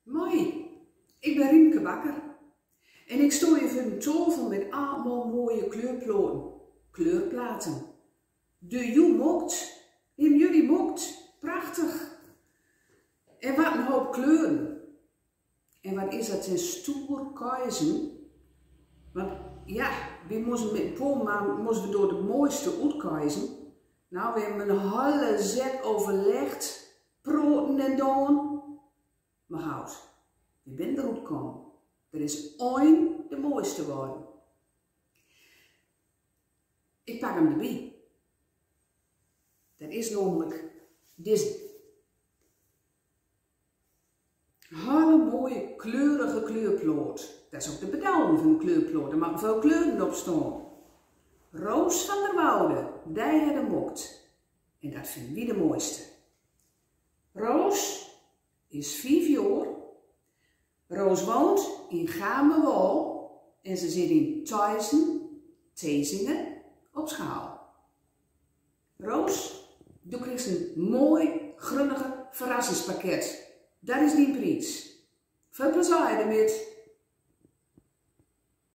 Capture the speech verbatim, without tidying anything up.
Moi, ik ben Riemke Bakker en ik sto hier veur een tafel met allemaal mooie kleurplaten. Kleurplaten. De Joe mokt, in juli mokt, prachtig. En wat een hoop kleuren. En wat is dat een stoer keuze. Want ja, we moesten met een paar maanden moesten we door de mooiste uitkeuze. Nou, we hebben een hele zet overlegd, proten en dan. Maar goed, we zijn eruit gekomen. Er is één de mooiste geworden. Ik pak hem erbij. Dat is namelijk deze. Hele mooie kleurige kleurplaat. Dat is ook de bedoeling van een kleurplaat. Er mogen veel kleuren op staan. Roos van der Woude, die het hem mokt. En dat vinden we de mooiste. Roos is vief jaar. Roos woont in Gamerwal en ze zit in Thesinge, Thesinge op school. Roos, du kriegst een mooi grunnige verrassingspakket. Dat is dien prijs. Veel plezier ermee.